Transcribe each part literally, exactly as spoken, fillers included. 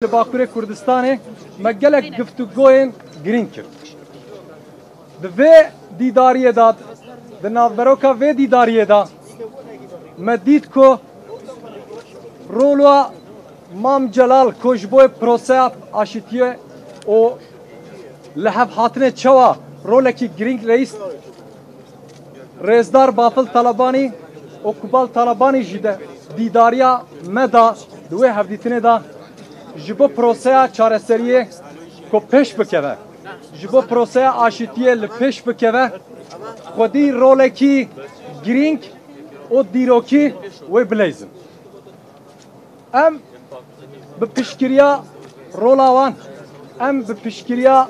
Li Bakurê Kurdistanê me gelek giftûgoyên girîng kir. Di vê dîdariyê de, di navberoka vê dîdariyê de me dît ku rola Mam Celal ku ji bo proseya aşîtiyê û lihevhatinê çawa rolekî girîng leyîst, Rêzdar Bafil Talebanî û Kubal Talebanî jî de dîdariya me da di wê hevdîtinê de ji bo proseya çareseriyê ku pêş bikeve, ji bo proseya aşîtiyê li pêş bikeve, xwedî rolekî girîng û dîrokî wê bileyzin. Em bi piştgiriya rola wan, em bi piştgiriya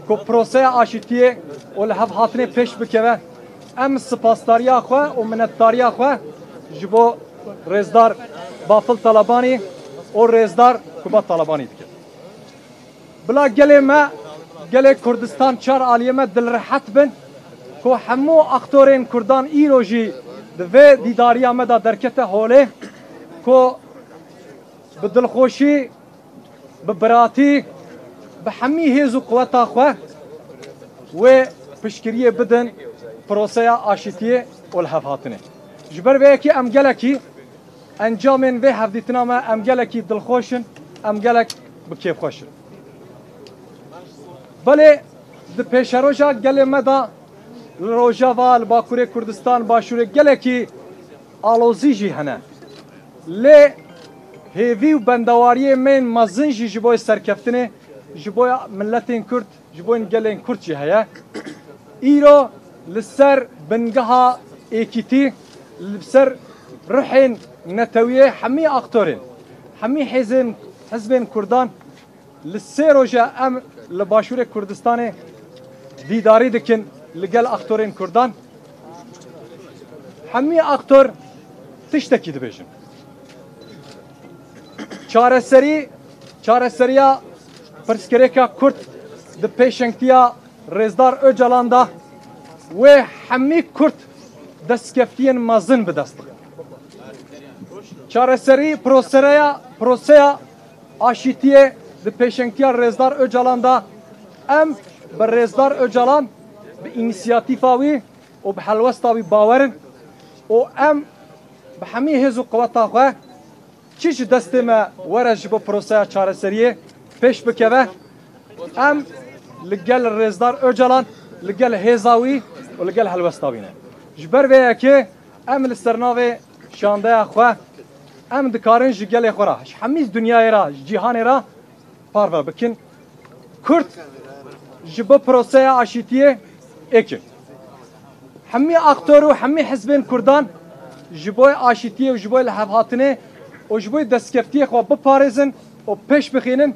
ku proseya aşîtiyê û li hev hatinê pêş bikeve, em spasdariya xwe û minnetdariya xwe ji bo Rêzdar Bafil Talebanî û Rêzdar Kubat Talebanî dikin. Bila gelê me, gelê Kurdistan çar aliyê me dilrehet bin ku hemû aktorên Kurdan îro jî di vê dîdariya me de derkete holê ku bi dilxweşî, bi biratî, bi hemî hêz û quweta xwe wê piştgiriyê bidin proseya aşîtiyê û lihevhatinê. Ji ber vê yekê em gelekî encamên vê hevdîtina me em gelekî dilxweş in, em gelek bi kêfxweş in. Belê di pêşeroja gelê me de li Rojava, li Bakurê Kurdistan, Başûrê gelekî alozî jî hene. Lê hêvî û bendewariyê me yên mezin jî ji bo serkeftinê, ji bo miletên Kurd, ji bo gelên Kurd jî heye. Îro li ser bingeha êkîtî, li ser ruhên netewiyê hemî aktorên, hemî hêzên, hizbên Kurdan li sê roje em li Başûrê Kurdistanê dîdarî dikin li gel aktorên Kurdan. Hemî aktor tiştekî dibêjin. Çareserî, çareseriya pirsgirêka Kurd di pêşengtiya Rêzdar Ocalan de wê hemî Kurd destkeftiyên mezin bi dest bixin. Çareserî prosereya, proseya aşîtiyê di pêşengtiya Rêzdar Ocalan de em bi Rêzdar Ocalan, bi înisiyatîfa wî û bi helwesta wî bawer in û em bi hemî hêz û quweta xwe çi ji destê me were ji bo proseya çareseriyê pêş bikeve, em li gel Rêzdar Ocalan, li gel hêza wî û li gel helwesta wî ne. Ji ber vê yekê em li ser navê şandeya xwe, em dikarin ji gelê xwe re, ji hemî dinyayê re, ji cîhanê re parve bikin. Kurd ji bo proseya aşîtiyê êk in. Hemî aktor û hemî hizbên Kurdan ji bo aşîtiyê û ji bo lihevhatinê û ji bo destkeftiyê xwe biparêzin û pêş bixînin,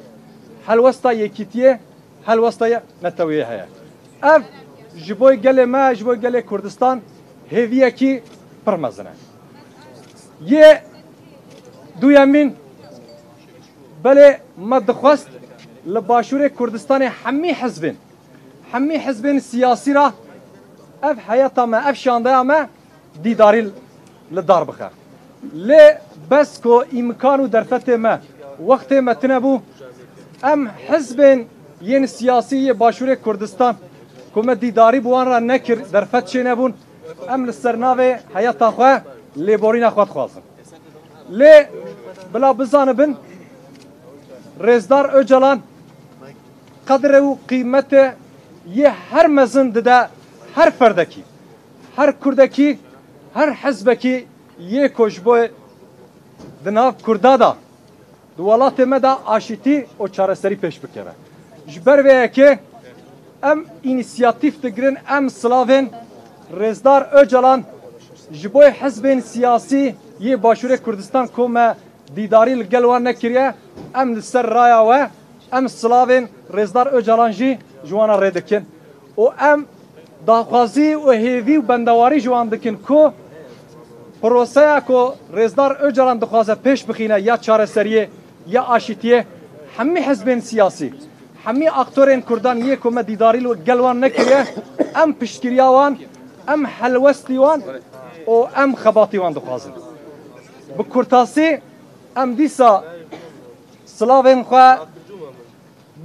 helwesta yekîtiyê, helwesta ye neteweyê heye. Ev ji bo gelê me, ji bo gelê Kurdistan hêviyekî pir mezin e. Yê duyemîn, belê me dixwest li Başûrê Kurdistanê hemî hizbên, hemî hizbên siyasî re ev heyeta me, ev şandeya me dîdarî li dar bixe. Lê bes ku îmkan û derfetê me, wextê me tune bû, em hizbên yên siyasî yê Başûrê Kurdistan ku me dîdarî bi wan re nekir, derfet çênebûn, em li ser navê heyeta xwe lêborîna xwe dixwazin. Lê bila bizanibin, Rêzdar Ocalan qedre û qîmete yê her mezin dide her ferdekî, her kurdekî, her hizbekî yê ku ji bo di nav Kurda de, di welatê me de aşîtî û çareserî pêş bikeve. Ji ber vê yekê em înîsiyatîf digirin, em silavên Rêzdar Ocalan ji bo hizbên siyasî yê Başûrê Kurdistan ku me dîdarî li gel wan nekiriye, em li ser raya we, em silavên Rêzdar Ocalan jî ji wan re rê dikin û em daxwazî û hêvî û bendewarî ji wan dikin ku proseya ku Rêzdar Ocalan dixwaze pêş bixîne ya çareseriyê, ya aşîtiyê, hemî hizbên siyasî, hemî aktorên Kurdan yê ku me dîdarî li gel wan nekiriye, em piştgiriya wan, em helwestî wan û em xebatî wan dixwazin. Bi kurtasî, em dîsa Silavên xwe,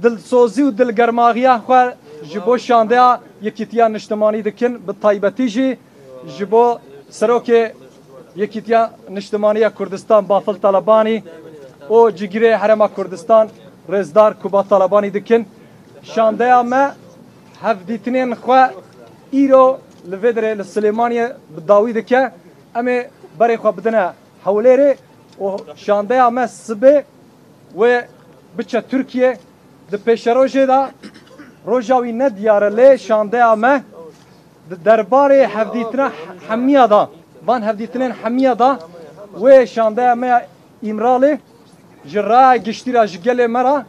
dilsozî û dilgermaxiya xwe ji bo şandeya Yekîtiya Niştimanî dikin, bi taybetî jî ji bo Serokê Yekîtiya Niştimanî ya Kurdistan Bafil Talebanî û Cigirê Herêma Kurdistan Rêzdar Kubat Talebanî dikin. Şandeya me hevdîtinên xwe îro li vê derê li Silêmaniyê bi dawî dike. Em ê berê xwe bidine Hewlêrê û şandeya me sibê wê biçe Tirkiye. Di pêşerojê de roja wî ne diyar e, lê şandeya me di derbarê hevdîtina hemiya de, van hevdîtinên hemiya de wê şandeya me ya Îmralê ji raya giştî re, ji gelê me re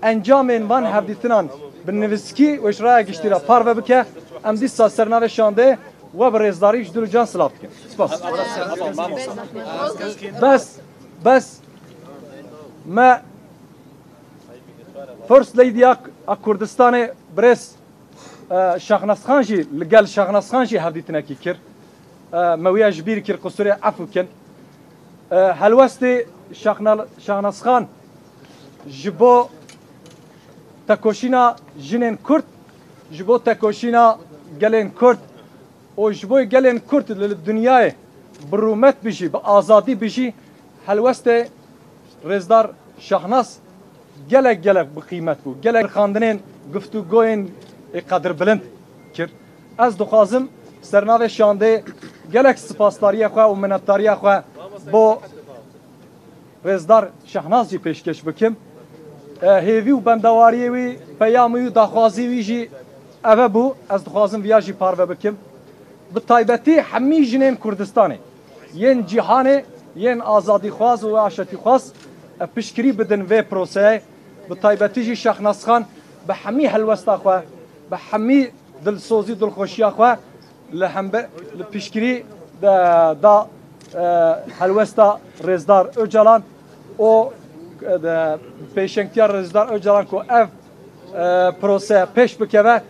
encamên van hevdîtinan bi nivîskî û ji raya giştî re parve bike. Em dîsa ser navê şandeyê we bi rêzdarî ji dil û can silav dikin. Spas. Bes, bes me First Lady ya, a Kurdistanê birêz, e, Şaxnasxan jî, li gel Şaxnasxan jî hevdîtinekî kir. E, me wîya ji bîr kir, qusûrê efû kin. E, helwestê Şaxna-, Şaxnasxan ji bo tekoşîna jinên Kurd, ji bo tekoşîna gelên Kurd û ji bo gelên Kurd li, li dinyayê bi rûmet bijî, bi azadî bijî, helwestê Rêzdar Şahnas gelek gelek bi qîmet bû. Gelek xandinên, guftûgoyên ê qedirbilind kir. Ez dixwazim ser navê şandê gelek spasdariya xwe û minnetdariya xwe bo Rêzdar Şehnaz jî pêşkêş bikim. E, hêvî û bendewariyê wî, peyamê wî, daxwazî wî jî eve bû. Ez dixwazim viya jî parve bikim. Bi taybetî hemî jinên Kurdistanê, yên cîhanê, yên azadîxwaz û aşetîxwaz, e, piştgirî bidin vê proseyê. Bi taybetî jî Şehnaz Xan bi hemî helwesta xwe, bi hemî dilsozî, dilxweşiya xwe li hembe-, li piştgirî de, da, e, helwesta Rêzdar Ocalan û, e, de, pêşengtiya Rêzdar Ocalan ku ev, e, prose pêş bikeve,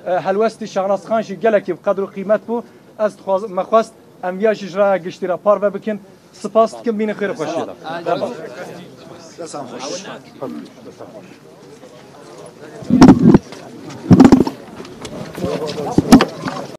e, helwestî Şahnaz Xan jî gelekî bi qedr û qîmet bû. Ez dixwaz-, me xwest em viya jî ji raya giştî re parve bikin. Spas dikim, bînin xêr û xweşiyê de. Desan xweş.